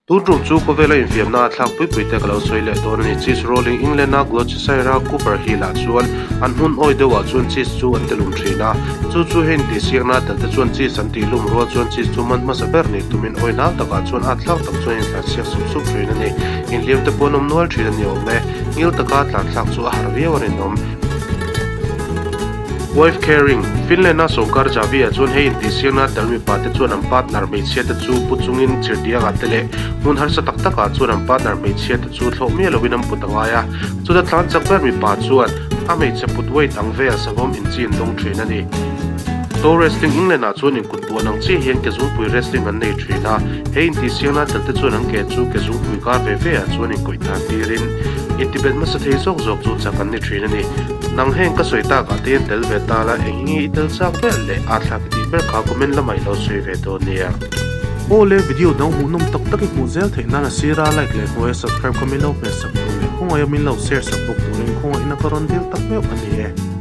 Tun tum chu khawvela infiamna a thlak pui pui te ka lo sawi leh dawn a ni. Cheese rolling England a Gloucestershire a Cooper Hill ah chuan an hmun awi deuh ah chuan cheese chu an ti lum thin a. Chu chu hei intihsiakna tel te chuan cheese an tih lum rual chuan cheese chu man hmasa ber ni tumin awi nau takah chuan at thlak tak chuan intlansiak sup sup thin a ni. Inhliam te pawh an awm nual thin a ni awm e. Ngil taka tlan thlak chu a har viau a rinawm. Wife Caring, Finland-a sawrkar Javi-ah chuan hei intihsiakna tel mipa te chuan an partner hmeichhia te chu pu chungin chirhdiakah te leh hmun harsa tak takah chuan an partner hmeichhia te chu thlawh miah lovin an put a ngai a. Chuta tlan chak ber mipa chuan a hmeichhe put weight ang veia savawm inchi an dawng thin a ni. Toe Wrestling England-ah chuan inkut buan ang chiah hian ke zungpui wrestling an nei thin a, he intihsiakna tel te chuan an ke chu ke zungpui kar ve ve ah chuan inkawih tan tirin intibet hmasa thei zawk zawk chu chak an ni thin a ni. Nang heng ka sawi tak ah te hian tel ve ta la, eng nge i tel chak ber leh aa thlak i tih ber kha comment lamah i lo sawi ve dawn nia. Aw le video dang hmuhnawm tak tak i hmuh zel theih nan a sira like leh hnuaia subscribe kha min lo hmet sak tur leh khawngaih a min lo share sak bawk turin khawngaihna ka rawn dil tak meuh a ni e.